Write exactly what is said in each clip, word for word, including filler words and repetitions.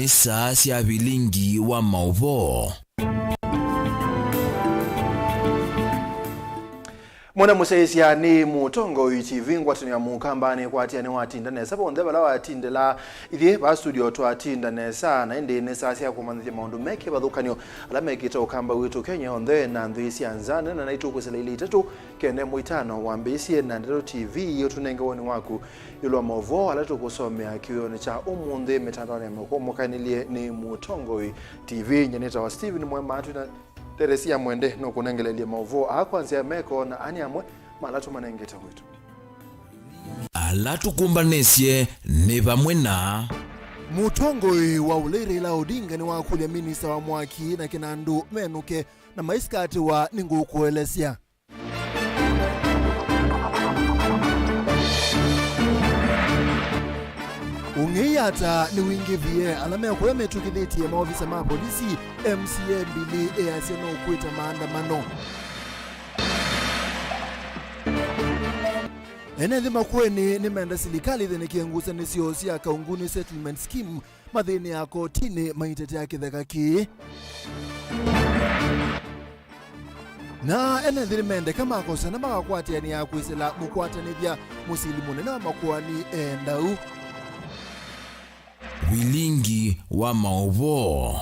Nĩ saa sya vilingi wa maũvoo. Mwana mũsyaĩĩsya nĩ Mũtongoi T V, ngwatanĩo ya Mũkamba nĩkwatĩa nĩwatinda nesa vonthe vala watindĩla. Ithyĩ vaa studio twatinda nesa, na ĩndĩ nĩ saa sya kũmanyĩthya maũndũ me kĩvathũkany'o ala mekĩte Ũkamba witũ Kenya onthe na nthĩ sya nza. Nena naitũ kwĩsĩla ilĩ itatũ kenda ĩmwe itano wambĩĩsye na Ndeto T V, ũtũnenge woni waku ĩũlũ wa maũvoo ala tũkũsomea kĩwĩonĩ kya ũmũnthĩ mĩtandaonĩ ya maũkũũ mũkanĩlye nĩ Mũtongoi T V. Nyie nĩtawa Stephen Mwema, twĩ na Teresia Mwende nũkũnengeleelye maũvoo aa kwa nzĩa ya meko, na ani amwe ma ala tũmanengete wĩto. Ala tũkũmbanĩsye nĩ vamwe na Mũtongoi wa ũlei Raila Odinga nĩwakũlya minista wa mwaki na kĩnandũ menũke na maisikatĩwa nĩ ngũkũelesya. Ũng'ei ata nĩwingĩvie ala mekũya metw'ĩkĩthĩtye maovisa ma polisi, M C A Mbili easya nũkwĩta maandamano. Ene nthĩ Makueni nĩmenda silikalĩ ĩthĩnĩkĩe ngusanĩsyo sya Kaunguni Settlement Scheme mathĩnĩaa kotinĩ maitetea kĩtheka kĩĩ. Na ene nthĩ nĩmendeka makosana makakwatĩanĩa kwĩsĩla mũkwatanĩthya mũsili mũnene wa makoani eendau. Vilingi wa maũvoo.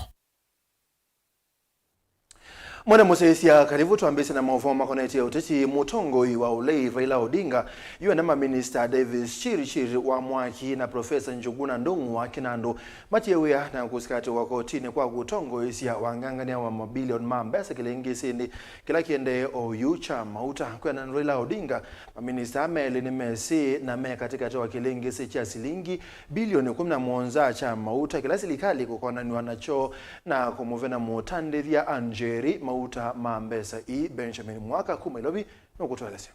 Mwene mũsyaĩĩsya, karibu twambĩĩsye na maũvoo makonetye ũteti. Mũtongoi wa ũlei Raila Odinga yu na maminista Davis Chirchir wa mwaki na Profesa Njuguna Ndung'u wa kĩnandũ matie wĩa na kũsikatĩwa kotinĩ kwa kũtongoesya wangangany'a wa mabilioni ma mbesa kĩlĩngĩsĩnĩ kĩla kĩendee oyu kya mauta. Kwĩanana na Raila Odinga, maminista aa melĩ nĩmesĩ na me katĩkatĩ wa kĩlĩngĩsĩ kya silingi bilioni kũmi na mũonza kya mauta kĩla silikalĩ kũkonanw'a nakyo na kũmũvena mũtandĩthya Anjeri mauta ma mbesa ii. Benjamin Mwaka kuma Ilovi nũkũtũelesya.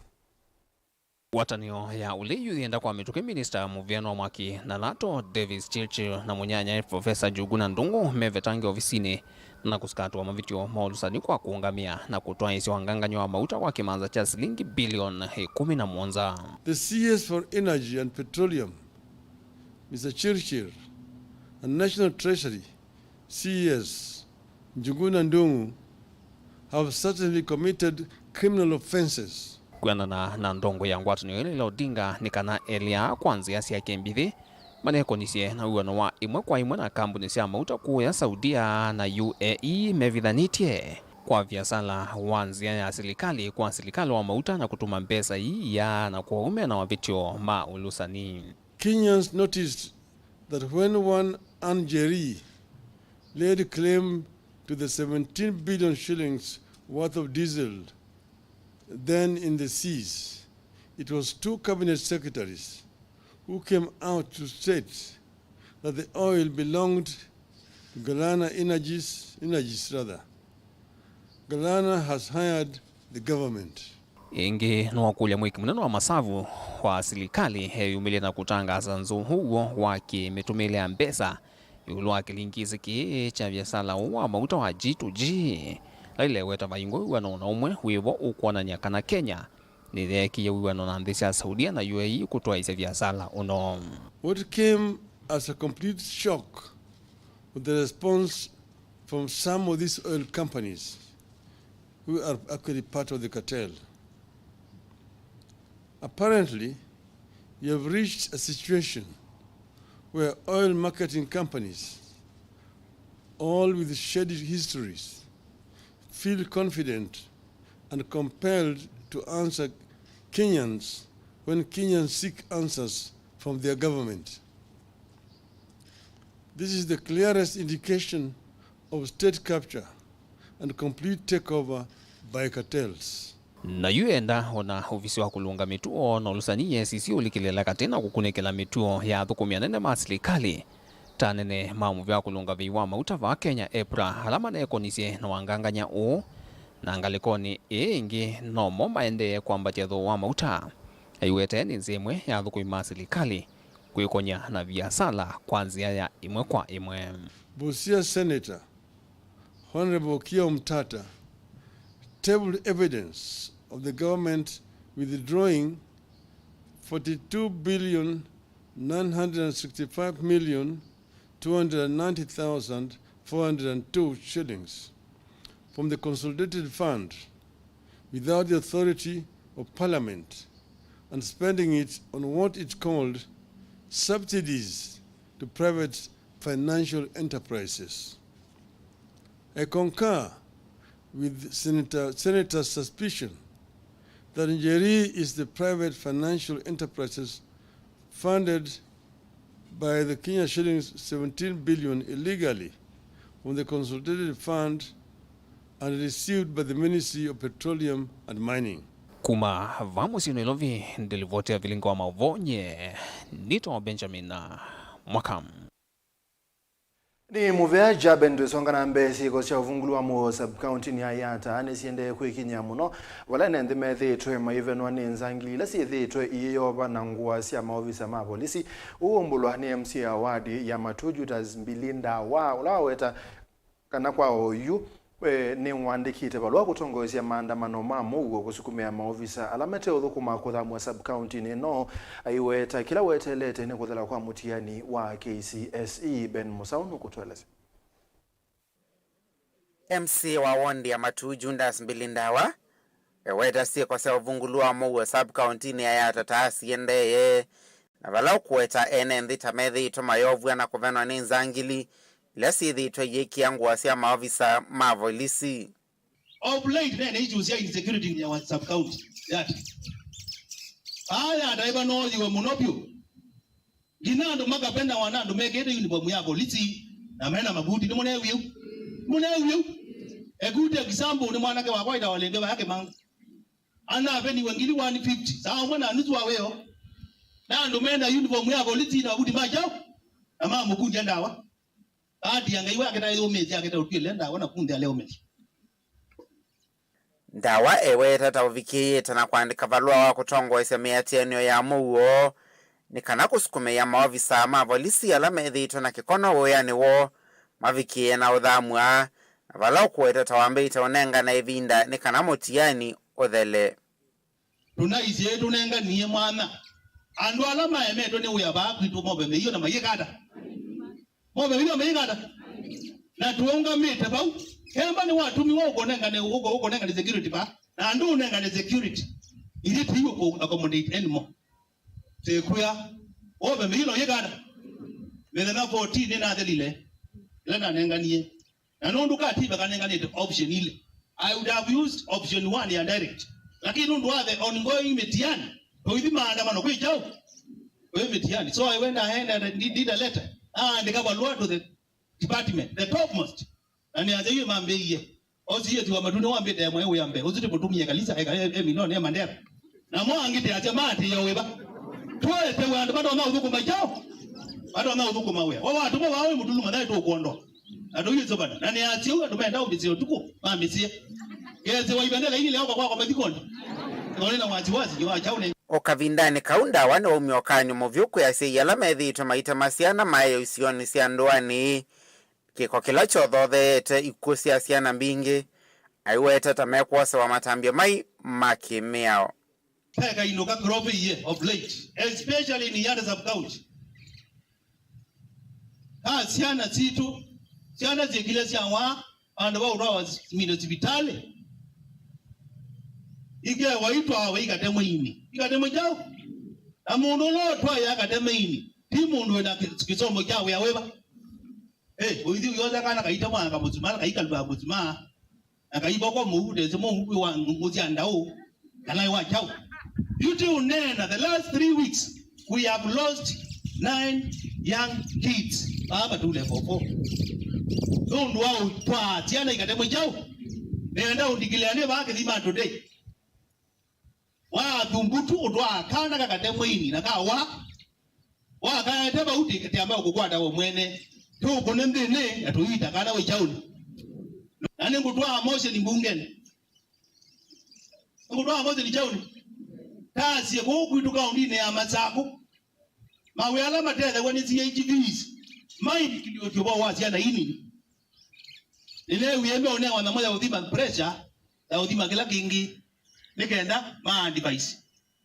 Ngwatanĩo ya ũlei yu yĩenda kwa mĩtũkĩ minista mũvĩano wa mwaki na lato Davis Chirchir na mũnyanyae Profesa Njuguna Ndung'u mevetange ovisinĩ na kũsikatĩwa mavĩtyo ma ũlũsani kwa kũũngamĩa na kũtwaĩĩsya wangangany'a wa mauta kwa kĩmanza kya silingi bilioni ĩkũmi na mũonza. The C S for Energy and Petroleum, Mister Chirchir, and National Treasury, C S, Njuguna Ndung'u have certainly committed criminal offenses. Kwĩanana na ndongo ya ngwatanĩo ĩla, Raila Odinga nĩ kana elĩ aa kwa nzĩa syake mbithĩ manekonisye na wĩw'ano wa ĩmwe kwa ĩmwe na kambuni sya mauta kũũya Saudia na U A E mevithanĩtye kwa viasala wa nzĩa ya silikalĩ kwa silikalĩ wa mauta na kũtũma mbesa ii iaa na kwoou mena mavĩtyo ma ũlũsani. Kenyans noticed that when one Anjeri laid claim to the seventeen billion shillings worth of diesel then in the seas, it was two cabinet secretaries who came out to state that the oil belonged to Galana Energies, Energies rather. Galana has hired the government. Ĩngĩ nĩwakũlya mwĩki mũnene wa masavu wa silikalĩ eyumĩlye na kũtangaasa nzũũ w'o wa kĩmĩtũmĩĩle ya mbesa ĩũlũ wa kĩlingisi kĩĩ kya viasala ũũ wa mauta wa G to G. Raila eweta vaingwa wĩw'ano o na ũmwe wĩvo ũkwonany'a kana Kenya nĩyeekie wĩw'ano na nthĩ sya Saudia na U A E kũtwaĩĩsya viasala ũno. What came as a complete shock was the response from some of these oil companies who are actually part of the cartel. Apparently, you have reached a situation where oil marketing companies, all with shady histories, feel confident and compelled to answer Kenyans when Kenyans seek answers from their government. This is the clearest indication of state capture and complete takeover by cartels. Na yu enda ona ovisi wa kũlũnga mĩtuo na ũlũsani E A C C ũlikĩlĩla katĩ na kũkunĩkĩla mĩtuo ya athũkũmi anene ma silikalĩ ta anene ma mũvĩa wa kũlũnga vei wa mauta vaa Kenya, EPRA, ala manekonisye na wangangany'a ũũ. Na ngalĩkonĩ ĩĩ ĩngĩ, nomo maendee kwambatya thooa wa mauta. Aiwetee nĩ nzĩa ĩmwe ya athũkũmi ma silikalĩ kwĩkony'a na viasala kwa nzĩa ya ĩmwe kwa ĩmwe. Busia Senator Honorable Okiya Omtata tabled evidence of the government withdrawing forty-two billion nine hundred sixty-five million two hundred ninety thousand four hundred two shillings from the consolidated fund without the authority of Parliament and spending it on what it called subsidies to private financial enterprises. I concur with Senator, Senator's suspicion that Njeri is the private financial enterprises funded by the Kenya shillings seventeen billion illegally from the consolidated fund and received by the Ministry of Petroleum and Mining. Kuma vaa mũsyĩ Nairobi, ndilivoti ya vilingi wa maũvoo nye nĩtawa Benjamin Mwaka. Nĩ mũvea Jaben. Twĩsonga na mbee, syĩko sya ũvungũlu wa mũuo sub-county-nĩ ya Yatta nĩsiendee kwĩkinyĩa mũno, vala ene nthĩ methĩĩtwe maivenwa nĩ nzangili ila syĩthĩĩtwe iyĩyova na ngũa sya maovisa ma volisi. Ũũ ũmbũlwa nĩ M C A wa ward ya Matuu Judas Mbili Ndawa, ũla waweta kana kwa oyu, we nĩwaandĩkĩte valũa kũtongoesya maandamano ma mũuo kũsukumĩa maovisa ala mate ũthũkũma kũthamw'a sub-county-nĩ ĩno, aiweta kĩla weteelete nĩ kũthela kwa mũtiani wa K C S E. Ben Mũsaũ nũkũtũelesya. M C A wa wondi ya Matuu Judas Mbili Ndawa eweta syĩko sya ũvungũlu wa mũuo sub-county-nĩ ya Yatta ta siendee, na vala ũkũweta ene nthĩ ta methĩĩtwe mayovw'a na kũvenwa nĩ nzangili ila syĩthĩĩtwe iyĩkĩa ngũa sya maovisa ma volisi. Of late, nene issues ya insecurity in our sub-county. That. Aya ndaiva noyiwe mũno vyũ. Nginya andũ makapenawa na andũ mekĩĩte uniform ya volisi na mena mabuti. Nĩmũneewie ũu? Nĩmũneewie ũu? A good example nĩ mwanake wakwa wĩtawa Lenge vaya Kĩmangũ. Anaveniwe ngili one fifty, saa ũmwe na nusu wa wĩoo, na andũ mena uniform ya volisi na mabuti ma kyaũ, na mamũkundya ndawa. Atia Ngai wake ta yũmĩĩsya akĩta ũtw'ĩle ndawa na kunthĩ alea ũmĩsya. Ndawa eweta ta ũvikĩĩte na kũandĩka valũa wa kũtongoesya mĩatĩanĩo ya mũuo nĩ kana kũsukumĩĩa maovisa ma volisi ala methĩĩtwe na kĩkono wĩanĩ woo mavikĩĩe na ũthamw'a, na vala ũkũweta ta wambĩĩte ũnengane ĩvinda nĩ kana mũtiani ũthele. Tũnaisye tũnenganie mwanya andũ ala maemetwe nĩ wĩa vaa kwitũ move mĩio na mayĩka ata? Move mĩio mayĩka ata? Na tũũngamĩte vau. Kemba nĩwatumiwa ũkũnengane, ũkũ-, ũkũnengane security vaa. Na andũ ũnengane security. Ithyĩ tũiũkũ accommodate anymore. Tĩkwĩa. Move mĩio na ũyĩka ata? Mĩthenya fourteen nĩnathelile. Ĩla nanenganie. Na nũndũ katiba kanenganĩte option ilĩ, I would have used option one ya direct. Lakini nũndũ wa the ongoing mĩtiani, tũithi maandamano kwĩ kyaũ? Kwĩ mĩtiani. So I went ahead and did, did a letter. Naandĩka valũa to the department, the topmost. Na nĩasya yu mambĩie. Osie tiwa matune wambĩte mwe wĩa mbee. Ũsu tĩmũtumie kanisa, eka, e, e, minone, e, Mandera. Namo angĩ tĩasya maatĩĩa wĩva? Tũetewe andũ matonya ũthũkũma kyaũ? Matonya ũthũkũma wĩa. Wa watũmwa vaa wĩ mũtulu mathaĩ tũkwondwa. Andũ yu ĩsũvana. Na nĩ asyai andũ menda ũmĩsye ũtukũ, mamĩsye. Ngesĩwa ivendela ili leo kwa kwa mathikondi. None na wasiwasi, yo achaune. O kavindanĩ kau, Ndawa nĩwaumya ũkany'o mũvyũ kwĩ asyai ala methĩĩtwe maitema syana maeo isionĩ sya ndũanĩ. Kĩko kĩla kyothotheete ikw'ũ sya syana mbingĩ, aiweta ta mekwosewa matambya mai ma kĩ-mĩao. Ve kainũka kĩrove iye of late, especially in Yatta sub-county. Ka syana sitũ, syana syĩkile syawaa, andũ va ũtwawa mine sivitalĩ. Ikewa itwawa ikatemwe ini. Ikatemwe kyaũ? Na mũndũ ũla ũtwaĩa akatemwe ini, ti mũndũ wĩna kĩ-, kĩsomo kya wĩa wĩva? Eh, ũithi ũyosa kana kaitemwa kamũsima, kaikalua mũsima. Na kaivoko mũu, ndesĩ mũu wĩ wa ng'ũsya ndaũ, kana wĩ wa kyaũ. Yu ti ũneena, the last three weeks, we have lost nine young kids. Vaa vatule fofo. Nũndũ wa ũtwaa syana ikatemwe kyaũ? Nenda ũndikilea nĩ vaa kĩthima today. Wathumbutu ũtwaa kana kakatemwe ini na kawa. Wakaete vau ti-, tiamba ũkũkwata we mwene. Tũkũne nthĩnĩ na tũiita kana wĩ kyaũnĩ. Na nĩngũtwaa motion mbungeni. Nĩngũtwaa motion kyaũnĩ. Tasie kũu kwitũ kaũndinĩ ya Masakũ. Mawĩa ala matethaw'a nĩ C H Vs. Maindikiliũtye ũvoo wa syana inini. Nĩneewie meũnewa nyamũ ya ũthima pressure, ya ũthima kĩla kĩngĩ, nĩ kenda ma advice.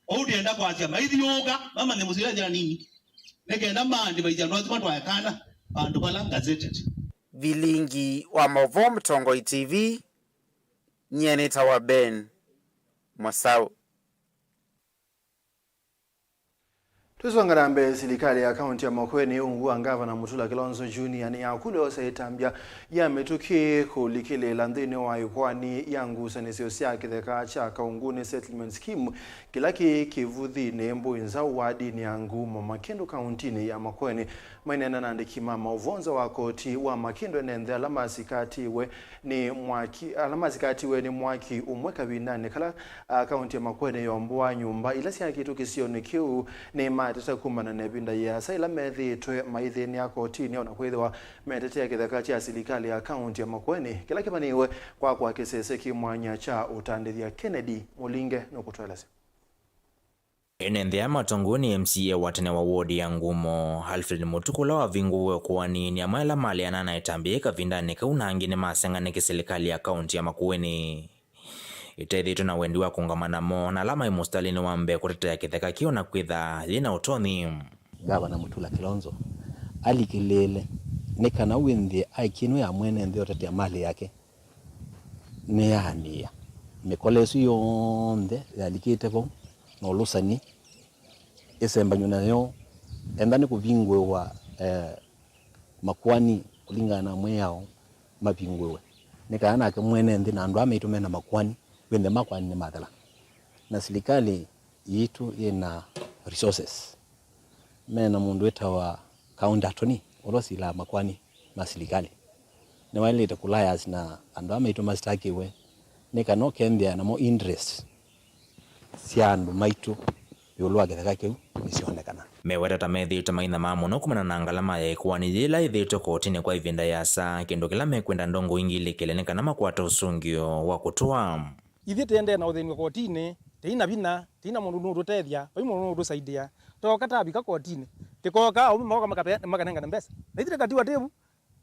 Ũu ndĩenda kwasya maithiũũka, mamanye mũsyĩ ũla nini, nĩ kenda ma advice andũ asu matwae kana. Vandũ vala ngazetete. Vilingi wa maũvoo Mũtongoi T V, nyie nĩtawa Ben Masau. Tũsonga na mbee, silikalĩ ya kaunti ya Makueni ungu wa Ngavana Mutula Kilonzo Junior nĩyakũlya osa ĩtambya ya mĩtũkĩ kũlikĩlĩĩla nthĩnĩ wa ĩkoani ya ngusanĩsyo sya kĩtheka kya Kaunguni Settlement Scheme kĩla kĩ Kĩvuthinĩ, Mbũi Nzaũ, wadinĩ ya Ngumo, Makĩndũ, kauntinĩ ya Makueni. Maineena na andĩki ma maũvoo nza wa koti wa Makĩndũ, ene nthĩ ala masikatiwe nĩ mwaki, ala masikatiwe nĩ mwaki ũmwe kavindanĩ kala, a, kaunti ya Makueni yombũaa nyũmba ila syakĩtwe kĩsionĩ kĩu nĩmateta kumana na ĩvinda yĩasa ĩla methĩĩtwe maithĩnĩa kotinĩ, o na kwĩthĩwa metetea kĩtheka kya silikalĩ ya kaunti ya Makueni kĩla kĩvanĩiwe kwakwa kĩsese kĩ mwanya kya ũtandĩthya. Kennedy Mũlinge nũkũtũelesya. Ene nthĩ aya matongoi nĩ M C A wa tene wa wodi ya Ngumo, Alfred Mũtuku, ũla wavingũiwe ĩkoani, nĩ amwe ala maleanaa na ĩtambya yĩĩ kavindanĩ kau, na angĩ nĩmaseng'anĩkie silikalĩ ya kaunti ya Makueni ĩtethĩtwe na wendi wa kũũngama namo, na ala maĩ mũsitalĩnĩ wa mbee kũtetea kĩtheka kĩu na kwĩtha yĩ na ũtonyi. Ngavana Mutula Kilonzo alikĩlĩĩle nĩ kana wĩ nthĩ aĩkĩnwe ya mwene nthĩ ũtetea malĩ yake nĩyaanĩĩa mĩkola ĩsu yonthe yalikĩte vau na ũlũsani ĩsembanw'e nayo, enda nĩ kũvingũĩwa, eh, makoani kũlingana na mwĩao mavingũĩwe, nĩ kana nake mwene nthĩ na andũ aa maitũ mena makoani wĩnthe makoani nĩmathela. Na silikalĩ yitũ yĩna resources. Mena mũndũ wĩtawa county attorney ũla ũsilaa makoani ma silikalĩ. Nĩwaĩlĩte kũlayas na andũ aa maitũ masitakiwe nĩ kana ũkethĩa namo interest sya andũ maitũ ĩũlũ wa kĩtheka kĩu nĩsyonekana. Meweta ta methĩĩtwe mainyamaa mũno kumana na ngalama ya ĩkoani yĩla ĩthĩĩtwe kotinĩ kwa ĩvinda yĩasa, kĩndũ kĩla mekwenda ndongoi ingĩ ilikĩle nĩ kana makwate ũsũngĩo wa kũtũa. Ithyĩ tĩendee na ũthĩnw'a kotinĩ, tĩi na vinya, tĩi na mũndũ nũũtũtethya, vai mũndũ nũũtũsaidia. Tooka tavika kotinĩ, tĩkooka aũme mooka makape-, makanengane mbesa. Na ithyĩ tĩkatiwa tĩ vu,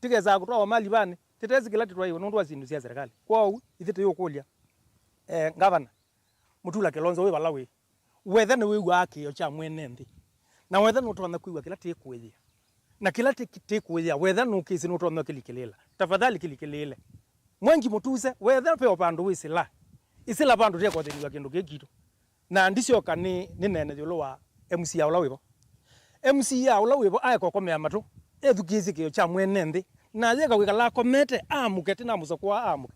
tĩkesaa kũtwawa malivanĩ, tĩtesĩ kĩla tĩtwaiwe nũndũ wa syĩndũ sya serikali. Kwoou, ithyĩ tũyũkũlya, eh, Ngavana Mutula Kilonzo wĩ vala wĩ, wetha nĩwĩw'aa kĩĩo kya mwene nthĩ, na wetha nũtonya kwĩw'a kĩla tĩkũĩyĩa, na kĩla tĩ-, tĩkũĩyĩa, wetha nũkĩsĩ nũtonya ũkĩlikĩlĩĩla, tafadhali kĩlikĩlĩĩle. Mwangi Mutuse, wetha ve o vandũ wĩsĩla, ĩsĩla vandũ tũtekothĩnĩw'a kĩndũ kĩĩ kitũ. Na ndisyoka nĩ, nĩneene ĩũlũ wa M C A ũla wĩ vo. M C A ũla wĩ vo aeka ũkomea matũ, ethukĩĩsye kĩĩo kya mwene nthĩ, na ayeka kwĩkala akomete, aamũke, tĩna mũsokoa aamũke.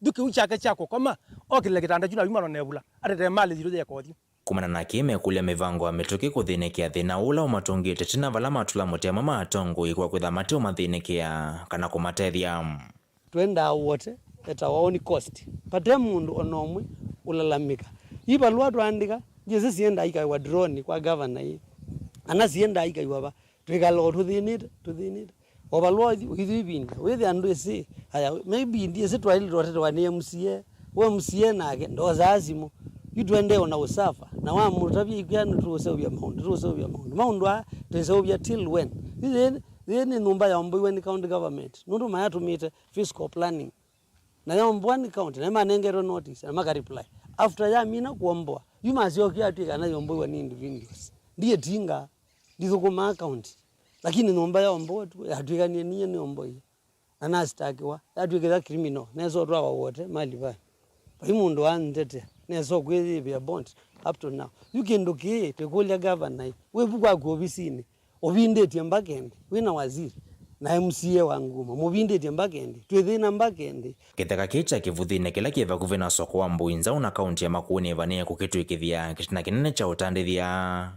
Yu kĩu kyake kya kũkoma, okĩlile kĩtanda kyu na yuma none vula, atetee malĩ yitũ yeka ũthyũ. Kumana na kĩĩ mekũlya mĩvango ya mĩtũkĩ kũthĩnĩkĩa thĩna ũla ũmatũngĩte tena vala matũla mũtĩ amwe ma atongoi kwa kwĩtha mate ũmathĩnĩkĩa kana kũmatethya. Twendaa wote etawa on cost. Vate mũndũ o na ũmwe ũlalamĩka. Yu valũa twaandĩka, ndyĩsĩ siendaa ikaĩwa drone kwa gavana ĩ, kana siendaa ikaĩwa va. Twĩkala o tũthĩnĩte, tũthĩnĩte. O valũa ũithi, ũithi ĩvinda, wĩthĩa ndwĩsĩ, aya, maybe ndyĩsĩ twaĩlĩte ũtetewa nĩ M C A, we M C A nake ndosaa simũ. Yu tũendee o na ũsafa, na wamũtavya ikwĩa nĩtũũseũvya maũndũ, tũũseũvya maũndũ. Maũndũ aa twĩseũvya till when? Yu yĩĩ, yĩĩ nĩ nyũmba yaomboiwe nĩ county government, nũndũ mayatũmĩte fiscal planning. Na yaomboa nĩ county, na manengetwe notice, na makareply. After yamina kũomboa, yu masyokie atw'ĩka kana yomboiwa nĩ individuals. Ndiĩ tinga, ndithũkũmaa county. Lakini nyũmba yaomboa tu, yatw'ĩkanie ninyie nĩomboie. Na nasitakiwa, yatw'ĩkĩtha criminal, nesa ũtwawa wote, mali vaya. Vai mũndũ wantetea, nesa ũkwĩyĩvĩa bond, up to now. Yu kĩndũ kĩĩ, twĩkũlya governor, wĩ vu kwaku ovisinĩ, ũvindĩtye mbaka ĩndĩ, wĩ na waziri na M C A wa Ngumo, mũvindĩtye mbaka ĩndĩ, twĩthĩna mbaka ĩndĩ. Kĩtheka kĩĩ kya Kĩvuthinĩ kĩla kĩ vakuvĩ na soko wa Mbũi Nzaũ na kaunti ya Makueni ĩvanĩe kũkĩtw'ĩkĩthya kĩtina kĩnene kya ũtandĩthya.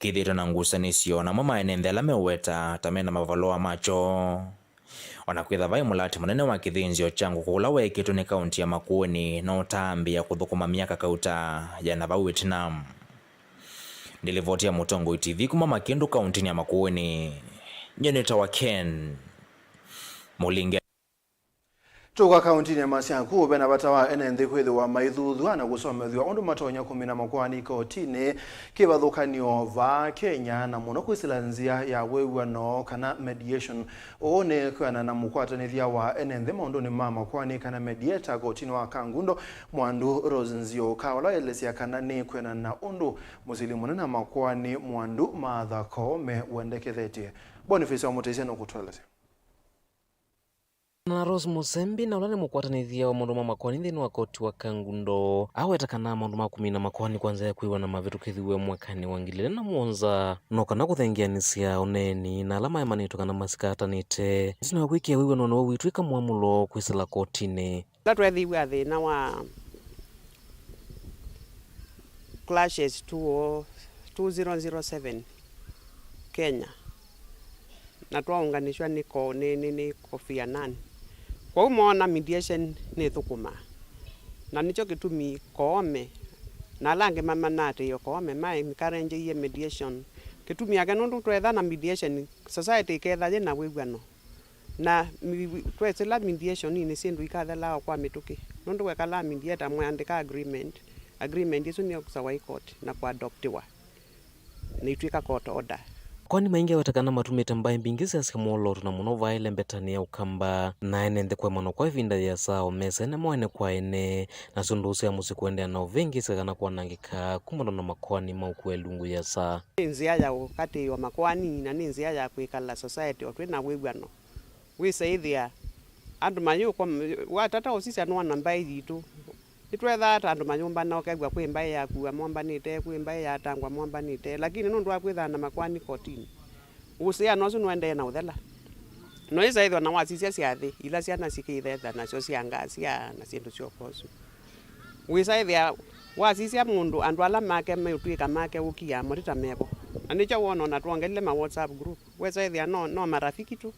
Kĩthĩĩtwe na ngusanĩsyo, namo maenenthĩ ala meũweta ta mena mavalũa makyo. O na kwĩtha vai mũlati mũnene wa kĩthĩnzĩo kya ngũkũ ũla weekĩtwe nĩ kaunti ya Makueni no ũtaambĩĩa kũthũkũma myaka kauta ya na vau ĩtina. Nĩ livoti ya Mũtongoi T V kuma Makĩndũ kauntinĩ ya Makueni. Nyie nĩtawa Ken Mũlinge. Tũka kaũntinĩ ya Masaku, ve na vata wa ene nthĩ kwĩthĩwa maithuthw'a na kũsomethw'a ũndũ matonya kũmina makoani kotinĩ. Kĩvathũkany'o vaa Kenya, na mũno kwĩsĩla nzĩa ya wĩw'ano kana mediation. Ũũ nĩ kwĩana na mũkwatanĩthya wa ene nthĩ maũndũnĩ ma makoani kana mediator kotinĩ wa Kangundo, Mwandu Rose Nzioka, ũla waelesya kana nĩ kwĩana na ũndũ mũsili mũnene wa makoani Mwandu Martha Koome wendekethetye. Boniface wa Mũtĩsya nũkũtũelesya. Na Rose Mũsembi, na ũla nĩ mũkwatanĩthya wa maũndũ ma makoani nthĩnĩ wa koti wa Kangundo, aweta kana maũndũ ma kũmina makoani kwa nzĩa ya kwĩw'ana mavĩtũkĩthiw'e mwakanĩ wa ngili ilĩ na mũonza, no kana kũthengeanĩsya ũneeni na ala maemanĩtwe kana masikatanĩte. Ĩtina wa kwĩkĩa wĩw'ano nĩw'o wĩtw'ĩka mwamũlo kwĩsĩla kotinĩ. Ĩla tweethĩiw'a thĩna wa clashes two zero zero seven Kenya, na twaũnganĩsw'a nĩ ko-, nĩ, nĩ, nĩ Kofi Annan. Kwoou moona mediation nĩthũkũmaa, na nĩkyo kĩtumi Koome na ala angĩ ma-, manaatĩĩe Koome ma encourageie mediation. Kĩtumi yake nũndũ tweetha na mediation, society ĩketha yĩ na wĩw'ano. Na mi-, wi-, twesĩla mediation-inĩ syĩndũ ikathelaa o kwa mĩtũkĩ. Nũndũ wekalaa mediator mweandĩka agreement, agreement ĩsu nĩyosawa ĩ court na kũadoptiwa, na itw'ĩka court order. Makoani maingĩ aweta kana matumĩte mbaĩ mbingĩ syasya mwolooto, na mũno vaĩle mbetanĩ ya Ũkamba na ene nthĩ kũemanwa kwa ĩvinda yĩasa o mesene mo ene kwa ene, nasyo ndũũ sya mũsyĩ kũendeea na ũvĩngĩĩsya kana kwanangĩka kumana na makoani ma ũkua ĩlungu yĩasa. Nĩ nzĩa ya ũkatĩĩwa makoani, na nĩ nzĩa ya kwĩkala society o twĩ na wĩw'ano. Wĩsaĩthĩa andũ mayũko, watata ũsisya nĩwona mbaĩ yitũ. Nĩtwethaa ta andũ mayũmbana, ũkew'a kwĩ mbaĩ ya Kua mombanĩte, kwĩ mbaĩ ya Tangwa mombanĩte, lakini nũndũ wa kwĩthaa na makoani kotinĩ, ũsĩano ũsu nũendee na ũthela. No ĩsaĩthwa na wasisya syathĩ ila syana sikĩithetha nasyo sya ngasya na syĩndũ syoka ũsu. Wĩsaĩthĩa wasisya mũndũ andũ ala make meũtw'ĩka make ũkiaa mo ti ta mevo. Na nĩkyo wona ona twongelile ma WhatsApp group, wĩsaĩthĩa no, no marafiki tu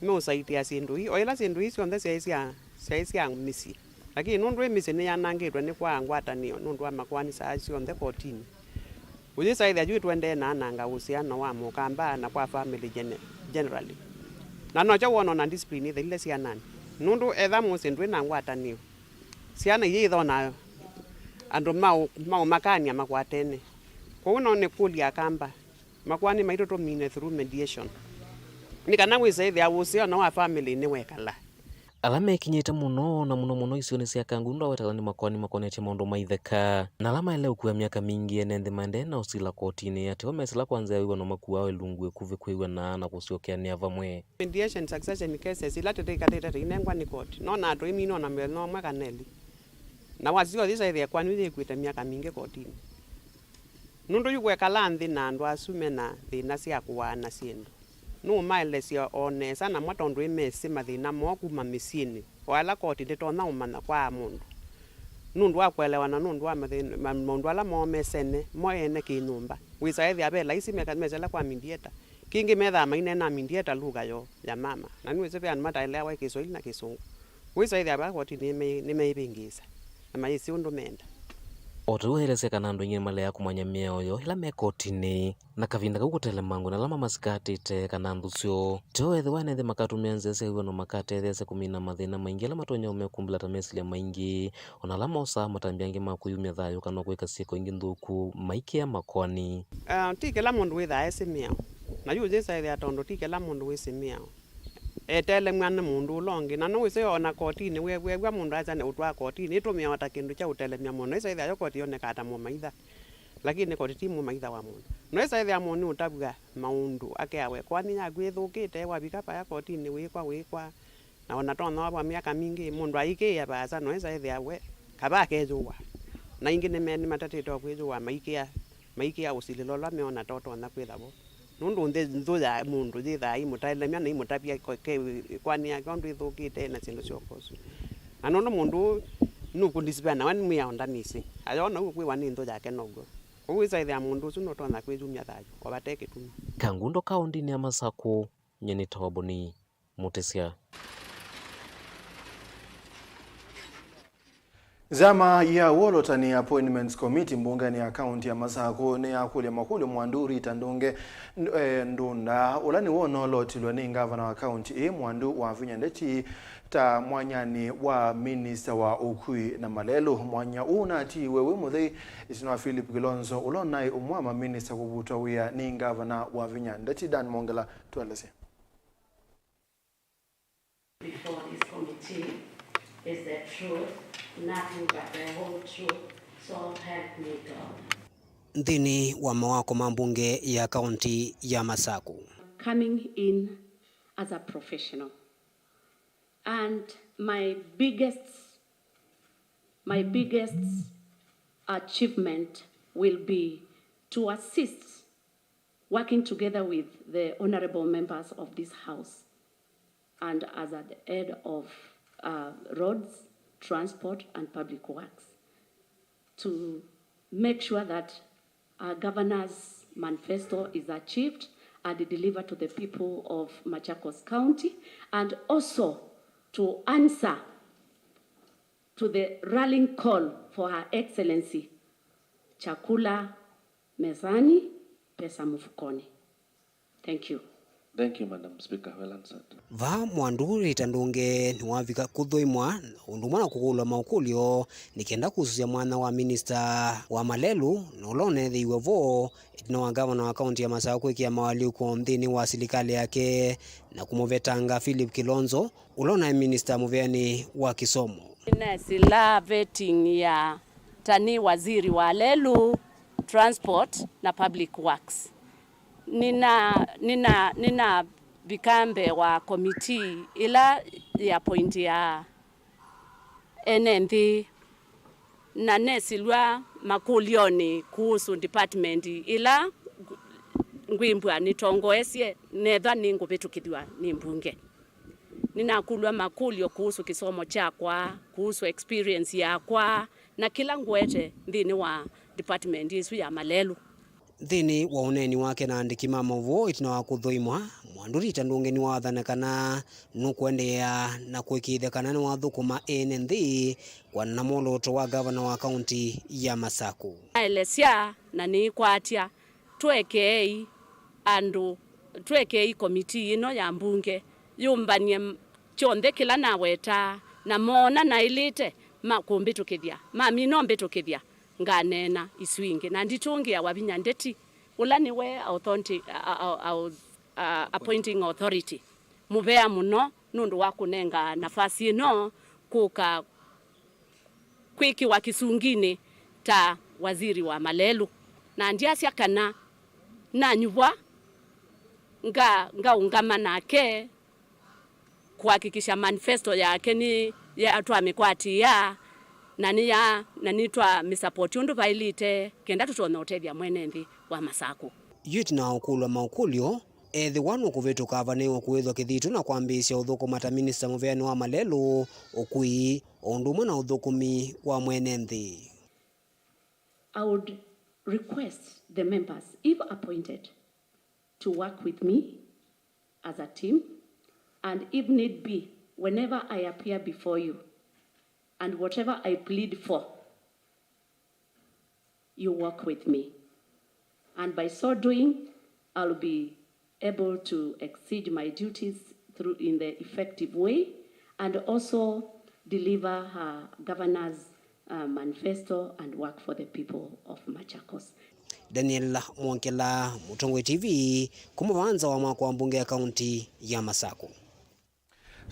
meũsaitĩa syĩndũ ii, o ĩla syĩndũ ii syonthe syaĩ sya, syaĩ sya mĩsyĩ. Lakini nũndũ ĩ mĩsyĩ nĩyanangĩtwe nĩ kwaa ngwatanĩo nũndũ wa makoani saa syonthe kotinĩ, ũyĩsaĩthĩa yu ĩtũendee na ananga ũsiano wa mũkamba na kwa family gene-, generally. Na nokyo wona ona discipline ĩthelile syananĩ. Nũndũ etha mũsyĩ ndwĩ na ngwatanĩo, syana iyĩthona andũ maũ-, maũmakany'a makwatene. Kwoou no nĩkũlye Akamba, makoani maitũ tũmine through mediation, nĩ kana wĩsaĩthĩa ũseo na wa family nĩwekala. Ala mekinyĩte mũno, na mũno mũno isionĩ sya Kangundo, aweta kana nĩ makoani makonetye maũndũ ma itheka, na ala maĩle ũkua myaka mingĩ ene nthĩ maendee na ũsila kotinĩ, ateo mesĩla kwa nzĩa ya wĩw'ano makuaa ĩlungu ĩkuvĩ kwĩw'ana na kũsyokeanĩa vamwe. Mediation succession cases ila tũtĩkatĩte tũinengwa nĩ koti, no na tũiminwa na mũthenya ũmwe kana elĩ. Na wasisya ũthi ũsaĩthĩa kwani yĩkwĩte myaka mingĩ kotinĩ. Nũndũ yu kwekala nthĩ na andũ asu me na thĩna sya kũaana syĩndũ, nũũmaelesya o nesa namo tondũ ĩmesĩ mathĩna moo kuma mĩsyĩnĩ, o ala koti ndĩtonya ũmanya kwa mũndũ. Nũndũ wa kũelewana, nũndũ wa mathĩna, ma-, maũndũ ala moo mesene mo ene kĩ-nyũmba, wĩsaĩthĩa ve laisi meka-, mesela kwa mediator. Kĩngĩ methaa maineena mediator lugha yoo ya mama, na nĩwĩsĩ ve andũ mataeleawa Kĩswahili na Kĩsũngũ. Wĩsaĩthĩa vaa kotinĩ nĩme-, nĩmeĩvĩngĩĩsa na mayĩsĩ ũndũ meenda. O ta ũu aelesya kana andũ aingĩ nĩmaleaa kũmanya mĩao yoo ĩla me kotinĩ, na kavinda kau kũtelemangwe na ala mamasikatĩte kana nthũ syoo. Teo ethĩwa ene nthĩ makatũmĩa nzĩa sya wĩw'ano makatetheesya kũmina mathĩna maingĩ ala matonya ũmekumbĩla ta mesilya maingĩ, o na ala mosaa matambya angĩ ma kwĩyumya thayũ kana kwĩka syĩko ingĩ nthũku maikĩa makoani. Ah, ti kĩla mũndũ wĩthaa esĩ mĩao, na yu ũyĩsaĩthĩa tondũ ti kĩla mũndũ wĩsĩ mĩao etelemw'a nĩ mũndũ ũla ũngĩ. Na nĩwĩsĩ ona kotinĩ, wĩew'a mũndũ asya nĩ ũtwaa kotinĩ, ĩtũmĩawa ta kĩndũ kya ũtelemya mũndũ. Ĩsaĩthĩa yo koti yonekaa ta mũmaitha, lakini koti ti mũmaitha wa mũndũ. No ĩsaĩthĩa mũndũ nĩũtavw'a maũndũ akeawe, kwani yaku ĩthũkĩte, wavika vaya kotinĩ wĩkwa, wĩkwa, na ona tonya wavwa myaka mingĩ, mũndũ aikĩĩa vaasa, no ĩsaĩthĩa we kava akeyũa. Na ingĩ nĩme-, nĩmatatĩte o kwĩyũa maikĩa, maikĩa ũsilĩlo ũla meona ta ũtonya kwĩtha vo. Nũndũ nthĩ, nthũ ya mũndũ yĩthaa imũtaĩlemya na imũtavya ko-, ke-, kwani yake ũndũ ĩthũkĩte na syĩndũ syoka ũsu. Na nũndũ mũndũ ũũ nũkũndisipea nawe nĩ mwĩao ndanĩsĩ. Ayona ũu kwĩwa nĩ nthũ yake now'o. Kwoou ĩsaĩthĩa mũndũ ũsu nũtonya kwĩyumya thayũ, o vate kĩtumi. Kangundo kaũndĩnĩ ya Masakũ, nyie nĩtawa Boni Mũtĩsya. Nzama ya Uolotani Appointments Committee mbungeni ya kaunti ya Masakũ nĩyakũlya makũlyo Mwandu Rita Ndunge Nd-, eh, Ndunda, ũla nĩwe ũnoolotilwe nĩ ngavana wa kaunti ĩĩ, Mwandu Wavinya Ndeti, ta mwanyanĩ wa minista wa ũkui na malelũ. Mwanya ũũ ũnatiiwe wĩ mũthei ĩtina wa Philip Kilonzo, ũla ũnaĩ ũmwe wa maminista kũvutwa wĩa nĩ ngavana Wavinya Ndeti. Dan Mongela, tũelesye. Before this committee is the truth, nothing but the whole truth, so help me God. Nthĩnĩ wa mawako ma mbunge ya kaunti ya Masakũ. Coming in as a professional. And my biggest, my biggest achievement will be to assist, working together with the honorable members of this House and as at the head of, uh, Roads, Transport and Public Works, to make sure that our governor's manifesto is achieved and delivered to the people of Machakos County, and also to answer to the rallying call for Her Excellency, Chakula Mezani, Pesa Mfukoni. Thank you. Thank you, Madam Speaker. Well answered. Vaa Mwandu Rita Ndunge nĩwavika kũthũimwa ũndũ ũmwe na kũkũlw'a maũkũlyo nĩ kenda kũsũsya mwanya wa minista wa malelũ, na ũla ũneethĩiwe vo ĩtina wa ngavana wa kaunti ya Masakũ kwĩkĩa moalyũko nthĩnĩ wa silikalĩ yake na kũmũvetanga Philip Kilonzo, ũla ũnaĩ minista mũveanĩ wa kĩsomo. Nĩneesĩla vetting ya ta nĩ waziri wa lelũ, transport na public works. Nĩna, nĩna, nĩnavika mbee wa committee ĩla yĩ appointia ene nthĩ, na nesĩlw'a makũlyonĩ kuhusu department ĩla ngwĩmbwa nĩtongoesye, nethwa nĩngũvĩtũkĩthw'a nĩ mbunge. Nĩnakũlw'a makũlyo kuhusu kĩsomo kyakwa, kuhusu experience yakwa, na kĩla ngwete nthĩnĩ wa department ĩsu ya malelũ. Nthĩnĩ wa ũneeni wake na andĩki ma maũvoo ĩtina wa kũthũimwa, Mwandu Rita Ndunge nĩwaathana kana nũkũendeea na kũĩkĩĩthya kana nĩwathũkũma ene nthĩ kũanana na mwolooto wa ngavana wa kaunti ya Masakũ. Naelesya na nĩikwatya, twekeei andũ, twekeei komitii ĩno ya mbunge yũmbany'e m-, kyonthe kĩla nawetaa, na moona naĩlĩte ma kũmbĩtũkĩthya, mamina ũmbĩtũkĩthya, nganeena isu ingĩ, na nditũngĩa Wavinya Ndeti, ũla nĩwe authority, a, a, a, a, a, appointing authority, mũvea mũno nũndũ wa kũnenga nafasi ĩno kũka kwĩkĩwa kĩsunginĩ ta waziri wa malelũ. Na ndyasya kana nanyuvwa nga, ngaũngama nake kũhakikisha manifesto yake nĩ ya, twamĩkwatĩĩa, na nĩ ya, na nĩtwamĩsapoti ũndũ vaĩlĩte, kenda tũtonya ũtethya mwene nthĩ wa Masakũ. Yu ĩtina wa ũkũlw'a maũkũlyo, ethĩwa nũkũvĩtũka, avanĩĩwe kũĩthwa kĩthitũ na kwambĩĩsya ũthũkũma ta minista mũveanĩ wa malelũ, ũkui, o ũndũ ũmwe na ũthũkũmi wa mwene nthĩ. I would request the members, if appointed, to work with me as a team, and if need be, whenever I appear before you, and whatever I plead for, you work with me. And by so doing, I'll be able to exceed my duties through, in the effective way, and also deliver her governor's, uh, manifesto and work for the people of Machakos. Daniel Mwongela, Mũtongoi T V, kuma vaa nza wa mwako wa mbunge ya kaunti ya Masakũ.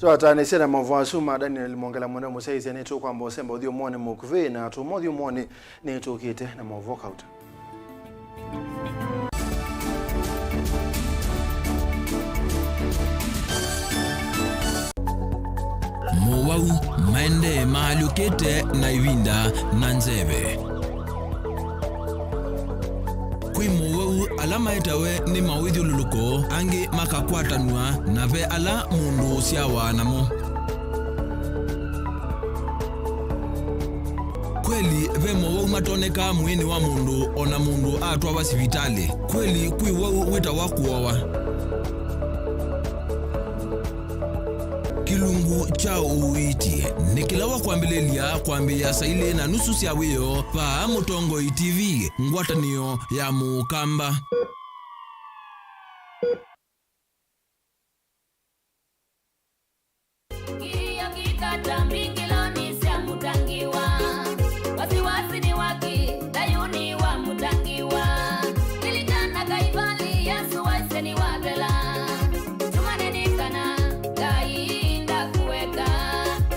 Tũataanĩsye na maũvoo asu ma Daniel Mwongela mwene mũsyaĩĩsya, nĩtũkwamba ũsemba ũthyũmũonĩ mũkuvĩ, na tũũma ũthyũmũonĩ nĩtũkĩte na maũvoo kauta. Mowau maendee maalyũkĩte na ĩvinda na nzeve. Kwĩ mowau ala maetawe nĩ mawĩthyũlũlũko, angĩ makakwatanw'a, na ve ala mũndũ ũsyawa namo. Kweli, ve mowau matonekaa mwĩĩnĩ wa mũndũ o na mũndũ atwawa sivitalĩ. Kweli, kwĩ wau wĩtawa kũowa. Kĩlungu kya ũiiti nĩ kĩla wa kwambĩlĩlya kwambĩĩa saa ilĩ na nusu sya wĩoo vaa Mũtongoi T V, ngwatanĩo ya Mũkamba. Kilio kikata mbingiloni sya Mũtangiwa. Wasiwasi ni waki thayuni wa Mũtangiwa. Lilikana Kaivali, Yesu waisye nĩwathela. Tumaini nĩ kana Ngai ndakueka.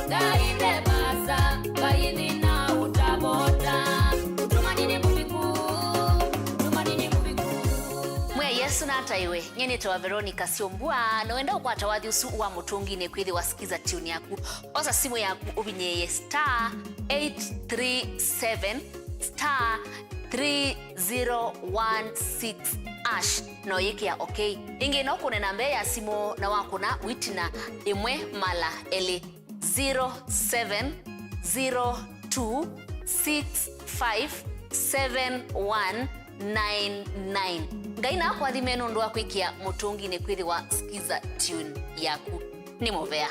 Ngai nde vaasa, Ngai thĩna ũtavota. Tumaini nĩ mũviku, tumaini nĩ mũviku. Mwĩa Yesu nataiwe. Nyie nĩtawa Veronica Syombua, na wenda ũkwata wathi ũsu wa Mũtũnginĩ kwĩthĩwa Skiza Tune yaku, osa simũ yaku ũvinyĩĩe star eight three seven star three zero one six hash, na ũyĩkĩa okay. Ĩngĩ no kũne namba ya simũ na wakũna wĩtina ĩmwe mala elĩ, zero seven zero two six five seven one nine nine. Ngai nakũathime nũndũ wa kwĩkĩa Mũtũnginĩ kwĩthĩwa Skiza Tune yaku. Nĩ mũvea.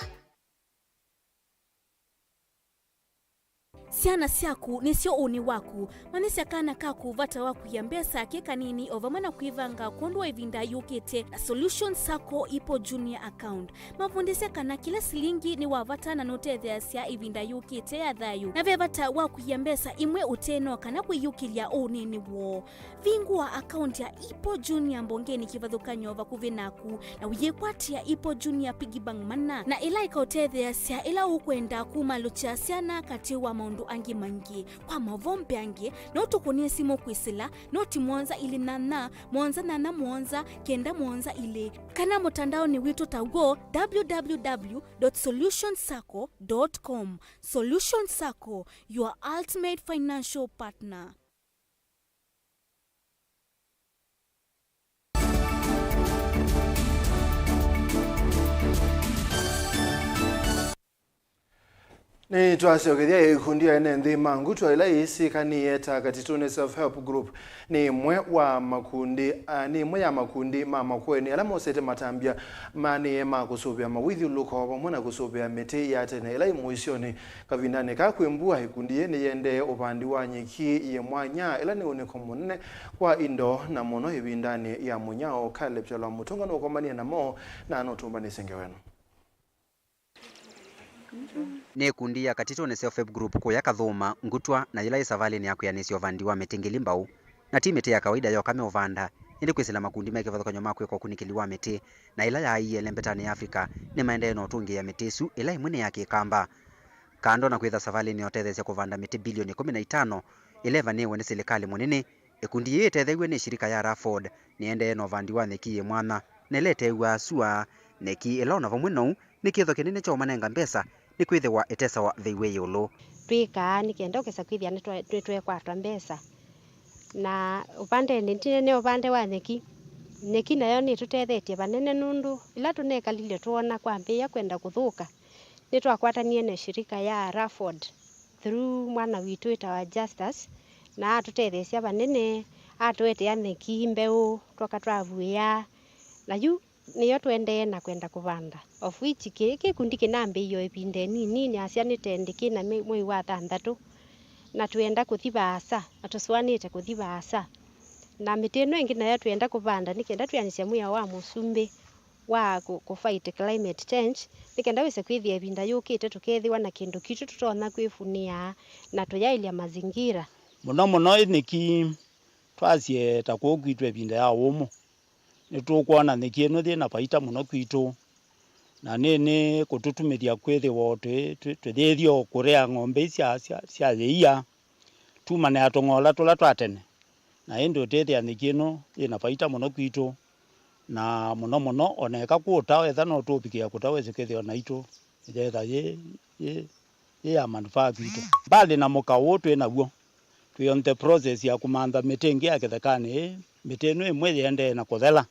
Syana syaku nĩsyo ũnĩ waku. Manyĩsya kana kaku vata wa kũia mbesa ke kanini, o vamwe na kwĩvanga kwondũ wa ĩvinda yũkĩte na Solution Sacco Ipo Junior Account. Mavundĩsye kana kĩla silingi nĩ wa vata na nũtetheeasya ĩvinda yũkĩte ya thayũ, na ve vata wa kũia mbesa imwe ũteno kana kwĩyũkĩlya ũnĩnĩ woo. Vingũa akaunti ya Ipo Junior mbongenĩ kĩvathũkany'o vakuvĩ naku, na ũyĩkwatĩa Ipo Junior Piggy Bank mana, na ĩla ĩkaũtetheeasya ĩla ũkwenda kumalũkya syana katĩ wa maũndũ angĩ maingĩ. Kwa maũvoo mbeange, no tũkũnĩe simũ kwĩsĩla noti mũonza ilĩ nyanya, mũonza nyanya mũonza, kenda mũonza ilĩ, kana mũtandaonĩ witũ ta w'o, w w w dot solution sacco dot com. Solution Sacco, your ultimate financial partner. Nĩtwasyokethya ikundi ya ene nthĩ ma ngutwa ila ĩsĩkanĩe ta Katitũnĩ Self Help Group. Nĩ ĩmwe wa makundi, a, nĩ ĩmwe ya makundi ma Makueni ala mosete matambya manĩe ma kũsũvĩa mawĩthyũlũko vamwe na kũsũvĩa mĩtĩ ya tene ĩla ĩ mũisyonĩ. Kavindanĩ kaa kwĩ mbua, ĩkundi yĩĩ nĩyendee ũvandi wa nyeki yĩ mwanya, ĩla nĩ ũnĩko mũnene kwa indo, na mũno ĩvindanĩ ya mũnyao. Caleb Kyalwa Mũtũnga nũkomanie namo na nũtũmbanĩsye ngewa ĩno. Nĩ ĩkundi ya Katitũnĩ Self Help Group kũya Kathũma, Ngutwa, na yĩla yĩ savalĩnĩ ya kwĩanĩsya ũvandi wa mĩtĩ ngili mbau. Na ti mĩtĩ ya kawaida yoka meũvanda, ĩndĩ kwĩsĩla makundi me kĩvathũkany'o ma kwĩka ũkunĩkĩli wa mĩtĩ, na ĩla yaaie ĩlembetanĩ ya Africa, nĩmaendee na ũtũngĩĩa mĩtĩ ĩsu ĩla ĩmwe nĩ ya Kĩkamba. Kando na kwĩtha savalĩnĩ ya ũtetheesya kũvanda mĩtĩ bilioni ĩkũmi na itano ĩla ĩvanĩĩwe nĩ silikalĩ mũnini, ĩkundi yĩĩ ĩtetheew'e nĩ shirika ya Raford nĩendee na ũvandi wa nyeki yĩ mwanya, na ĩla ĩteew'aa sua, nyeki, ĩla o na vamwe nou nĩ kĩtho kĩnene kya ũmanenga mbesa, nĩkwĩthĩwa ĩtesawa veiwe ĩũlũ. Twĩkaa nĩ kenda ũkesa kwĩthĩa nĩtwa-, nĩtwekwatwa mbesa. Na ũvandenĩ, ti nene ũvande wa nyeki. Nyeki nayo nĩtũtethetye vanene nũndũ ĩla tũnekalile twoona kwambĩĩa kwenda kũthũka, nĩtwakwatanie na shirika ya Raford through mwana witũ wĩtawa Justus, na atũtetheesya vanene, atũetea nyeki, mbeũ, twoka twavuĩa. Na yu nĩyo tũendee na kwenda kũvanda, of which kĩĩ kĩkundi kĩnambĩĩie o ĩvinda ĩnini, nasya nĩ tendi kĩ na mwei wa thanthatũ, na twĩenda kũthi vaasa, na tũsũanĩte kũthi vaasa. Na mĩtĩ ĩno ĩngĩ nayo twĩenda kũvanda nĩ kenda twĩanĩsya mwĩao wa mũsumbĩ wa kũ-, kũ fight climate change, nĩ kenda wĩse kwĩthĩa ĩvinda yũkĩte tũkeethĩwa na kĩndũ kitũ tũtonya kwĩfunĩa na tũyaĩlya mazingira. Mũno mũno nyeki twasye ta kũũ kwitũ ĩvinda ya ũmũ. Nĩtũkwona nyeki ĩno yĩ na vaita mũno kwitũ, na nĩ, nĩ kũtũtumĩthya kwĩthĩwa twĩ, twĩ, tũyĩthya o kũrea ng'ombe sya, sya, sya yĩia, tumanĩa tũng'ola tũla twa tene, na ĩndĩ ũtĩthĩa nyeki ĩno yĩ na vaita mũno kwitũ, na mũno mũno, o na eka kũũta, etha no tũũvikĩa kũta, wĩsĩ kwĩthĩwa naitũ yetha yĩ, yĩ, yĩ ya manufaa kwitũ. Mbali na mũkaũ ũũ twĩ naw'o, twĩ on the process ya kũmantha mĩtĩ ĩngĩ ya kĩthekanĩ ĩĩ. Mĩtĩ ĩno ĩmwe yĩendee na kũthela,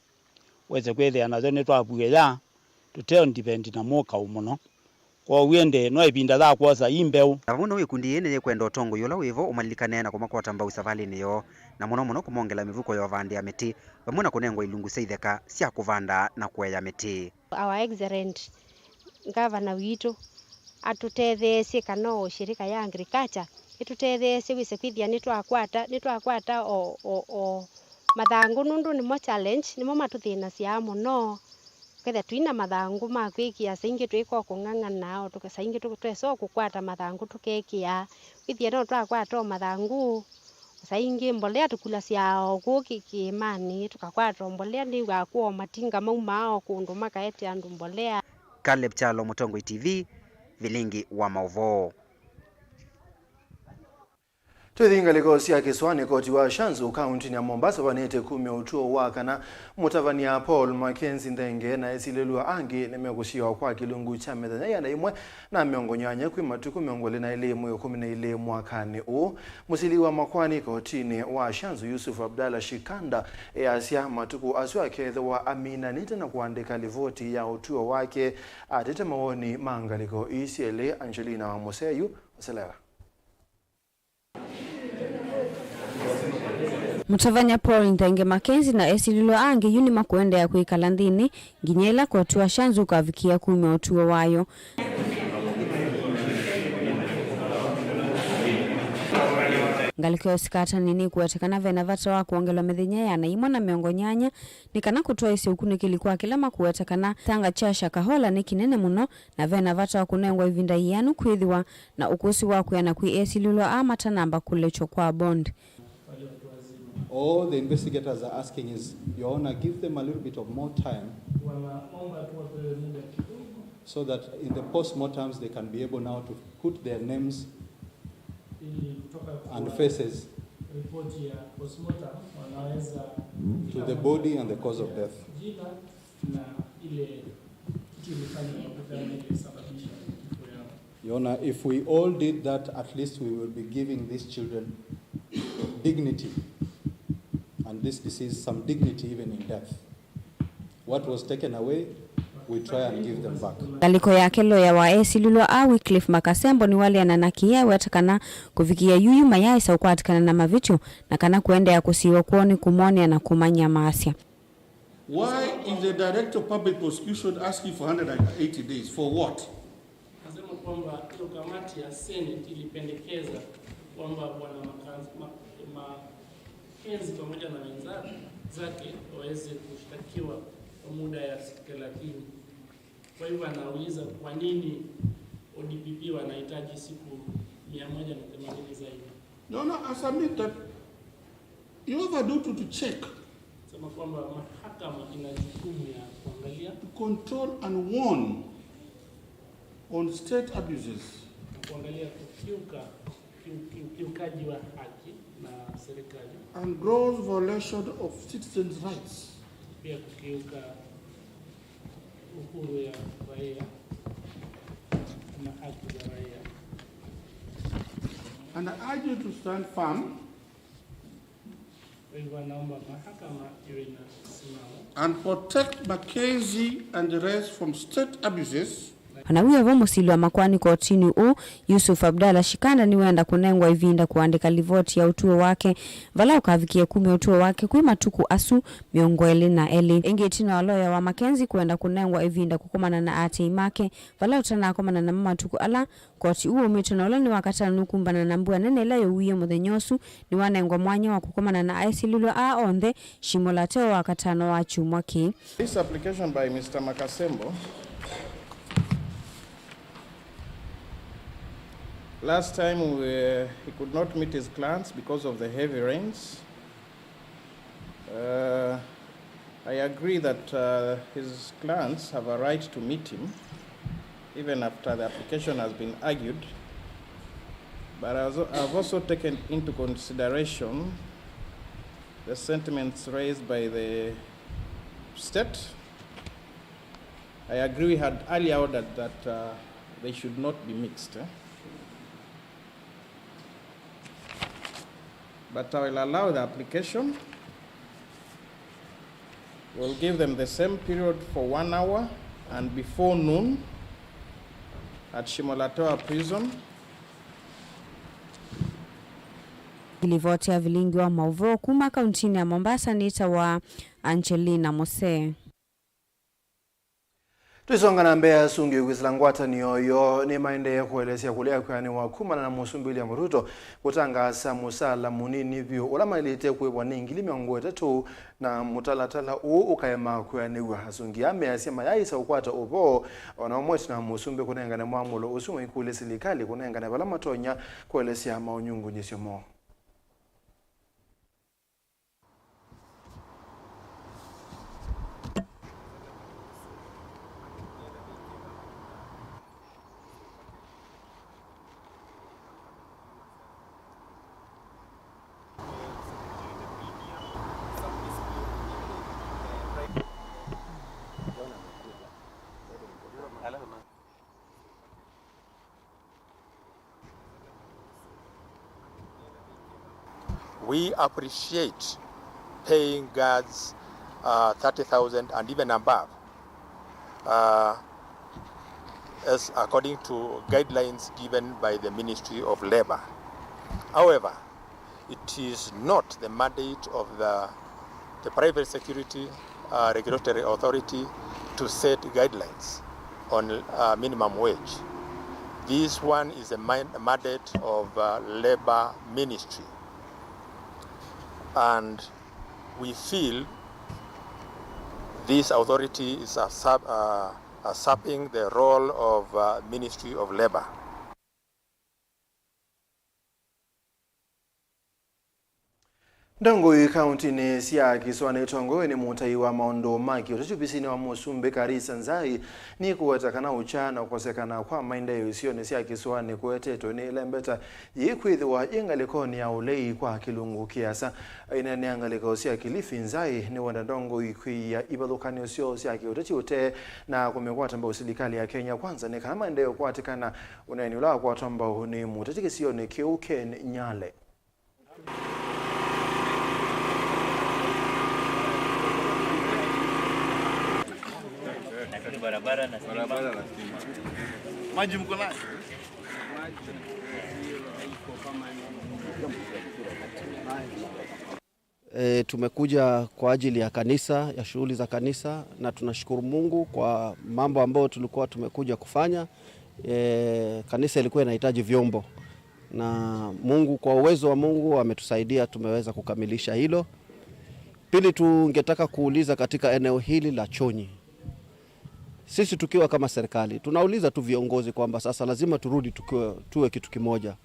wĩse kwĩthĩa nayo nĩtwavuĩa, tũte on depend na mũkaũ mũno. Kwoou ĩndĩ no ĩvinda ya kwosa ii mbeũ. Na vamwe na ũu, ĩkundi yĩĩ nĩyĩkwenda ũtongoi ũla wĩ vo ũmalilikane na kũmakwata mbau savalĩnĩ yoo, na mũno mũno kũmongela mĩvuko ya ũvandĩa mĩtĩ, vamwe na kũnengwa ilungu sya itheka sya kũvanda na kũea mĩtĩ. Our Excellent ngavana witũ atũtetheesye, kana o shirika ya agriculture ĩtũtetheesye, wĩse kwĩthĩa nĩtwakwata, nĩtwakwata o, o, o mathangũ, nũndũ nĩmo challenge, nĩmo matũthĩnasyaa mũno. Ũkethĩa tũi na mathangũ ma kwĩkĩa, saa ingĩ twĩka o kũng'ang'ana, o tũka-, saa ingĩ tũ-, twesa o kũkwata mathangũ tũkekĩa. Wĩthĩe no twakwata o mathangũ, saa ingĩ mbolea tũkulasya o kũũ kĩ-, kĩĩmanĩ, tũkakwata o mbolea, nĩw'aa kwoo matinga maumaa o kũndũ makaete andũ mbolea. Caleb Kyalo, Mũtongoi T V, Vilingi wa Maũvoo. Twĩthi ngalĩko sya kĩsũanĩ, koti wa Shanzu kauntinĩ ya Mombasa vanĩte kumya ũtũo wa kana mũtavany'a Paul Mackenzie Nthenge na esilĩlw'a angĩ nĩmekũsiĩwa kwa kĩlungu kya mĩthenya ĩana ĩmwe na mĩongo nyanya kwĩ matukũ mĩongo ĩlĩ na ĩlĩ mwei wa ĩkũmi na ĩlĩ mwakanĩ ũũ. Mũsili wa makoani kotinĩ wa Shanzu, Yusuf Abdallah Shikanda, easya matukũ asu akeethĩwa aminanĩte na kũandĩka livoti ya ũtũo wake atĩte mawoni ma ngalĩko ii syelĩ. Angelina wa Mũseyu, Selera. Mũtavany'a Paul Nthenge Mackenzie na esilĩlw'a angĩ yu nĩmakũendeea kwĩkala nthĩnĩ nginya ĩla koti wa Shanzu ũkavikĩa kumya ũtũo wayo. Ngalĩko ya ũsikatani nĩkũweta kana vena vata wa kwongelwa mĩthenya ĩana ĩmwe na mĩongo nyanya nĩ kana kũtwaĩsya ũkunĩkĩli kwa kĩla makũweta kana kyanga kya Shakahola nĩ kĩnene mũno na vena vata wa kũnengwa ĩvinda yĩanu kwĩthĩwa na ũkũsĩ wa kwĩana kwĩ esilĩlw'a aa matanamba kũlekywa kwa bond. All the investigators are asking is, Your Honor, give them a little bit of more time Wanaomba tu wapewe muda kidogo so that in the postmortems they can be able now to put their names ili kutoka and kwa faces ripoti ya postmortem wanaweza to the body and the cause of death. Jina na ile kitu ilifanya mkutano ilisababisha kifo yao. Your Honor, if we all did that, at least we will be giving these children dignity and this deceased some dignity even in death. What was taken away, we try and give them back. Ngalĩko yake, loya wa esilĩlw'a aa Wycliffe Makasembo nĩwaleana na kĩĩ aweta kana kũvikĩĩa yu yu mayaaĩsa ũkwatĩkana na mavĩtyo na kana kũendeea kũsiĩwa kwoo nĩ kũmonea na kũmanyamasya. Why is the Director of Public Prosecution asking for hundred and eighty days? For what? Nasema kwamba hiyo kamati ya Senate ilipendekeza kwamba Bwana Makanz-, Ma-, Mackenzie pamoja na wenzake waweze kushtakiwa kwa muda ya siku thelathini. Kwa hivyo anauliza kwa nini O D P P wanahitaji siku mia moja na themanini zaidi. No, no, I submit that you have a duty to check, sema kwamba mahakama ina jukumu ya kuangalia, to control and warn on state abuses, na kuangalia kukiuka, kiu-, kiu-, kiukaji wa haki na serikali, and gross violation of citizens' rights, pia kukiuka uhuru ya raia na haki za raia. And I urge you to stand firm. Kwa hivyo naomba mahakama iwe na msimamo. And protect Mackenzie and the rest from state abuses. O na wĩ o vo, mũsili wa makoani kotinĩ ũũ, Yusuf Abdallah Shikanda, nĩwenda kũnengwa ĩvinda kũandĩka livoti ya ũtũo wake, vala ũkavikĩe kumya ũtũo wake kwĩ matukũ asu mĩongo ĩlĩ na elĩ. Ĩngĩ, ĩtina wa loya wa Mackenzie kwenda kũnengwa ĩvinda kũkomana na aatĩĩi make, vala ũtanakomana namo matukũ ala koti ũũ waumĩte na ũla nĩ wakatano nũkumbana na mbua nene ĩla yauwie mũthenya ũsu, nĩwanengwa mwanya wa kũkomana na aesilĩlw'a aa onthe Shimo la Tewa wakatano wa kyumwa kĩĩ. This application by Mister Makasembo. Last time we, he could not meet his clients because of the heavy rains. Uh, I agree that, uh, his clients have a right to meet him, even after the application has been argued. But I also, I've also taken into consideration the sentiments raised by the state. I agree we had earlier ordered that, uh, they should not be mixed, eh? But I will allow the application. We'll give them the same period for one hour and before noon at Shimo la Tewa prison. Livoti ya Vilingi wa Maũvoo kuma kauntinĩ ya Mombasa nĩtawa Angelina Mose. Tũisonga na mbee, asungi kwĩsĩla ngwatanĩo yoo nĩmaendee kũelesya kũlea kwĩanĩwa kumana na Mũsumbĩ William Ruto kũtangaasa mũsaala mũnini vyũ ũla maĩlĩte kũĩvwa nĩ ngili mĩongo ĩtatũ, na mũtalatala ũũ ũkaema kwĩanĩw'a. Asungi aa measya mayaaĩsa ũkwata ũvoo o na ũmwe ĩtina wa Mũsumbĩ kũnengane mwamũlo ũsu, maikũlya silikalĩ kũnengane vala matonya kũelesya maũnyungunyĩsyo moo. We appreciate paying guards, uh, thirty thousand and even above, uh, as according to guidelines given by the Ministry of Labor. However, it is not the mandate of the, the private security, uh, regulatory authority to set guidelines on, uh, minimum wage. This one is a man-, mandate of, uh, Labor Ministry, and we feel this authority is usurp-, uh, usurping the role of, uh, Ministry of Labor. Ndongoi kauntinĩ sya kĩsũanĩ itongoew'e nĩ mũtai wa maũndũ ma kĩũteti ovisinĩ wa Mũsumbĩ Karisa Nzai nĩkũweta kana ũkya na kũkosekana kwa maendeeo isionĩ sya kĩsũanĩ kũetetwe nĩ ĩlembeta yĩĩ kwĩthĩwa yĩ ngalĩkonĩ ya ũlei kwa kĩlungu kĩasa. Aineenea ngalĩko sya Kilifi, Nzai nĩwenda ndongoi kwĩia ivathũkanĩo syoo sya kĩũteti ũtee na kũmĩkwata mbau silikalĩ ya Kenya Kwanza nĩ kana maendeeo kũatĩkana. Ũneeni ũla wakwatwa mbau nĩ mũteti kĩsionĩ kĩu Ken Nyale. Barabara na stima. Maji mko nayo? E, tumekuja kwa ajili ya kanisa, ya shughuli za kanisa, na tunashukuru Mungu kwa mambo ambayo tulikuwa tumekuja kufanya. E, kanisa ilikuwa inahitaji vyombo, na Mungu, kwa uwezo wa Mungu, ametusaidia, tumeweza kukamilisha hilo. Pili, tungetaka kuuliza katika eneo hili la Chonyi, sisi tukiwa kama serikali, tunauliza tu viongozi kwamba sasa lazima turudi tukiwe, tuwe kitu kimoja.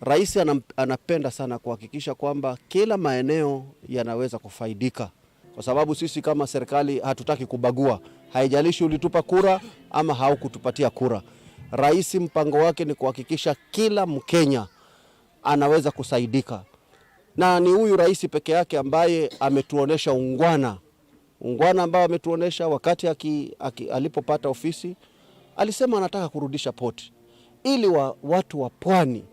Rais anam-, anapenda sana kuhakikisha kwamba kila maeneo yanaweza kufaidika, kwa sababu sisi kama serikali hatutaki kubagua. Haijalishi ulitupa kura ama haukutupatia kura. Rais mpango wake ni kuhakikisha kila Mkenya anaweza kusaidika. Na ni huyu rais peke yake ambaye ametuonesha ungwana. Ungwana ambao ametuonesha wakati aki-, aki-, alipopata ofisi, alisema anataka kurudisha port ili wa-, watu wa pwani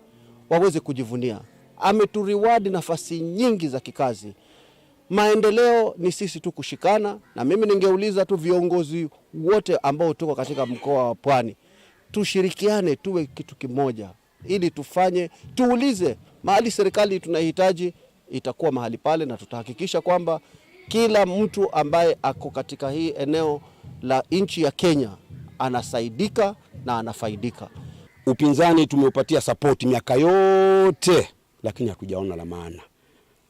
waweze kujivunia. Ametureward nafasi nyingi za kikazi. Maendeleo ni sisi tu kushikana, na mimi ningeuliza tu viongozi wote ambao tuko katika mkoa wa Pwani, tushirikiane, tuwe kitu kimoja, ili tufanye, tuulize mahali serikali tunahitaji, itakuwa mahali pale, na tutahakikisha kwamba kila mtu ambaye ako katika hii eneo la nchi ya Kenya anasaidika na anafaidika. Upinzani tumeupatia support miaka yote, lakini hatujaona la maana.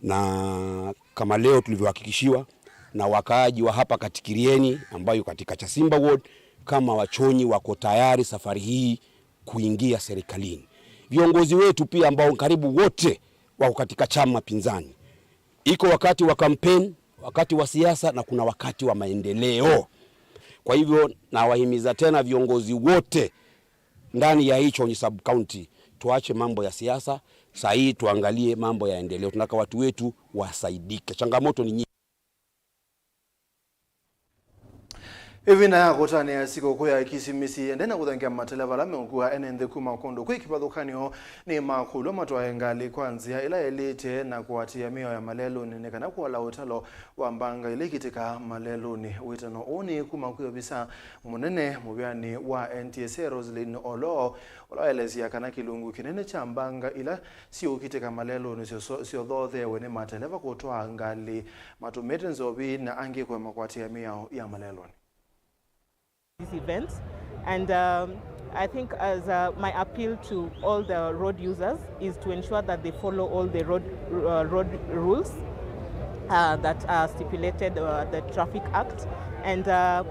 Na kama leo tulivyohakikishiwa na wakaaji wa hapa Katikirieni, ambayo katika Chasimba Ward, kama Wachonyi wako tayari safari hii kuingia serikalini. Viongozi wetu pia ambao karibu wote wako katika chama pinzani. Iko wakati wa campaign, wakati wa siasa na kuna wakati wa maendeleo. Kwa hivyo nawahimiza tena viongozi wote ndani ya hii Chonyi sub county, tuache mambo ya siasa, saa hii tuangalie mambo ya endeleo. Tunataka watu wetu wasaidike. Changamoto ni nyingi. Ĩvinda ya kũtanĩa sikũkũ ya Kisimisi, ende na kũthengea mateleva ala meũkua ene nthĩ kuma kũndũ kwĩ kĩvathũkanĩo nĩ makũlw'a matwae ngalĩ kwa nzĩa ĩla yaĩlĩte na kũatĩĩa mĩao ya malelũnĩ nĩ kana kũala ũtalo wa mbanga ila ikitĩkaa malelũnĩ. Wĩtano ũũ nĩ kuma kwĩ ovisa mũnene mũvĩanĩ wa N T S A Roselyn Oloo, ũla waelesya kana kĩlungu kĩnene kya mbanga ila siũkitĩka malelũnĩ syo-, syothootheewe nĩ mateleva kũtwaa ngalĩ matũmĩte nzovi na angĩ kũema kũatĩĩa mĩao ya malelũnĩ. these events. And um, I think as uh, my appeal to all the road users is to ensure that they follow all the road uh, road rules uh, that are stipulated uh, the Traffic Act. And uh,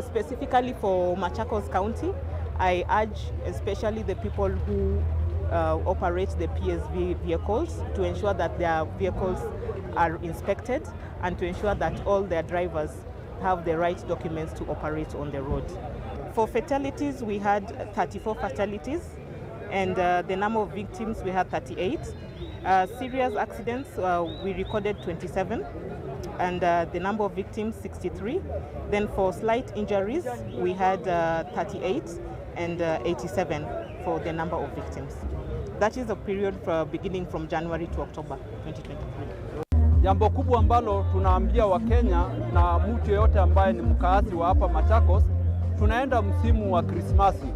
specifically for Machakos County, I urge especially the people who uh, operate the P S V vehicles to ensure that their vehicles are inspected and to ensure that all their drivers have the right documents to operate on the road. For fatalities, we had thirty-four fatalities, and uh, the number of victims, we had thirty-eight. Uh, serious accidents, uh, we recorded twenty-seven, and uh, the number of victims, sixty-three. Then for slight injuries, we had uh, thirty-eight and uh, eighty-seven for the number of victims. That is a period for beginning from January to October twenty twenty-three. Jambo kubwa ambalo tunaambia Wakenya na mtu yeyote ambaye ni mkaazi wa hapa Machakos, tunaenda msimu wa Krismasi.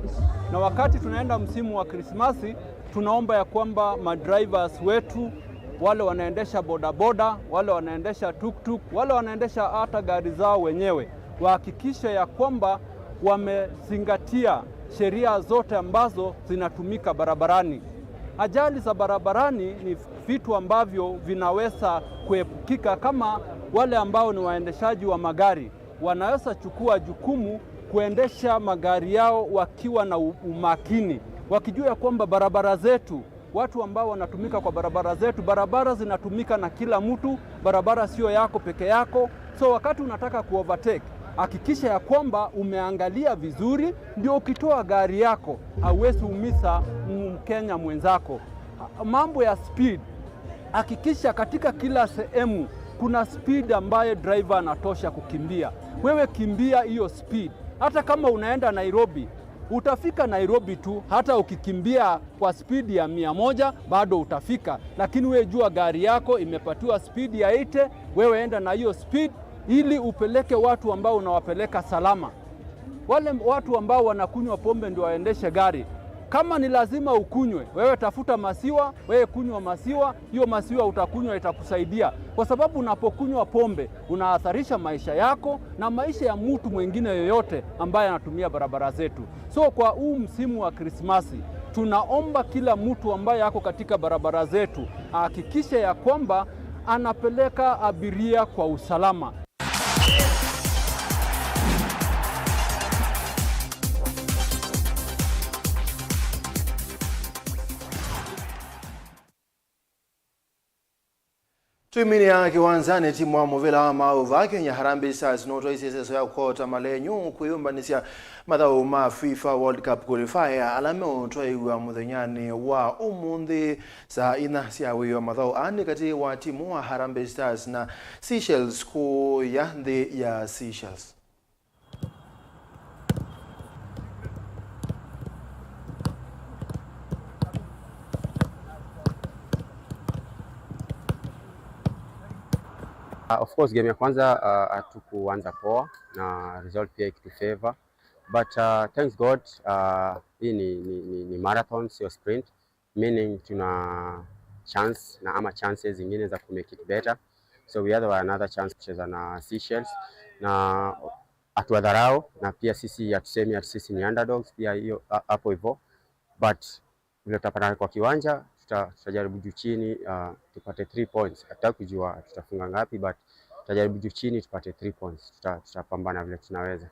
Na wakati tunaenda msimu wa Krismasi, tunaomba ya kwamba madrivers wetu, wale wanaendesha bodaboda, wale wanaendesha tuktuk, wale wanaendesha hata gari zao wenyewe, wahakikishe ya kwamba wamezingatia sheria zote ambazo zinatumika barabarani. Ajali za barabarani ni vitu ambavyo vinaweza kuepukika kama wale ambao ni waendeshaji wa magari wanaweza chukua jukumu kuendesha magari yao wakiwa na u-, umakini, wakijua ya kwamba barabara zetu, watu ambao wanatumika kwa barabara zetu, barabara zinatumika na kila mtu, barabara sio yako peke yako. So wakati unataka kuovertake, hakikisha ya kwamba umeangalia vizuri, ndio ukitoa gari yako hauwezi umiza Mkenya mwenzako. Mambo ya speed, hakikisha katika kila sehemu kuna speed ambayo driver anatosha kukimbia. Wewe kimbia hiyo speed. Hata kama unaenda Nairobi, utafika Nairobi tu, hata ukikimbia kwa speed ya mia moja, bado utafika. Lakini wewe jua gari yako imepatiwa speed ya eighty, wewe enda na hiyo speed ili upeleke watu ambao unawapeleka salama. Wale watu ambao wanakunywa pombe ndio waendeshe gari. Kama ni lazima ukunywe, wewe tafuta maziwa, wewe kunywa maziwa, hiyo maziwa utakunywa itakusaidia. Kwa sababu unapokunywa pombe, unahatarisha maisha yako na maisha ya mtu mwingine yoyote ambaye anatumia barabara zetu. So kwa huu msimu wa Krismasi, tunaomba kila mtu ambaye ako katika barabara zetu ahakikishe ya kwamba anapeleka abiria kwa usalama. Tũiminĩa kĩwanzanĩ, timu wa mũvĩla wa maũvaa Kenya Harambee Stars nũtwaisye ĩseso ya kũkota malenyu kwĩyũmbanĩsya mathaũ ma FIFA World Cup Qualifier ala meũtwaĩw'a mũthenyanĩ wa ũmũnthĩ saa inya sya wĩoo. Mathaũ aa nĩ katĩ wa timu wa Harambee Stars na Seychelles kũũya nthĩ ya Seychelles. Uh, of course, game ya kwanza, uh, hatukuanza poa na result pia ikitufavor, but uh, thanks God, uh, hii ni, ni, ni, ni marathon, sio sprint, meaning tuna chance na ama chances zingine za ku make it better, so we have another chance kucheza na Seychelles, na hatuwadharau, na pia sisi hatusemi ati sisi ni underdogs pia, hiyo ha-, hapo hivyo, but vile tutapatana kwa kiwanja, tuta-, tutajaribu juu chini, uh, tupate three points. Hatutaki kujua tutafunga ngapi, but tutajaribu juu chini tupate three points. Tuta-, tutapambana vile tunaweza.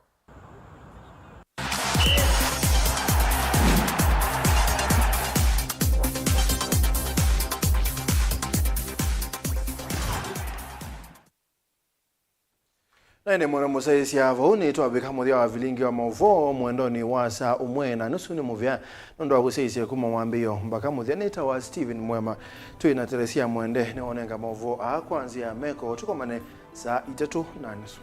Na ĩndĩ mũno mũsyaĩĩsya vau, nĩtwavika mũthya wa vilingi wa maũvoo mwendonĩ wa saa ũmwe na nusu. Nĩ mũvea nũndũ wa kũsyaĩĩsya kuma mwambĩĩo mbaka mũthya. Nĩtawa Stephen Mwema. Twĩ na Teresia Mwende nĩwonenga maũvoo aa kwa nzĩa ya meko. Tũkomane saa itatũ na nusu.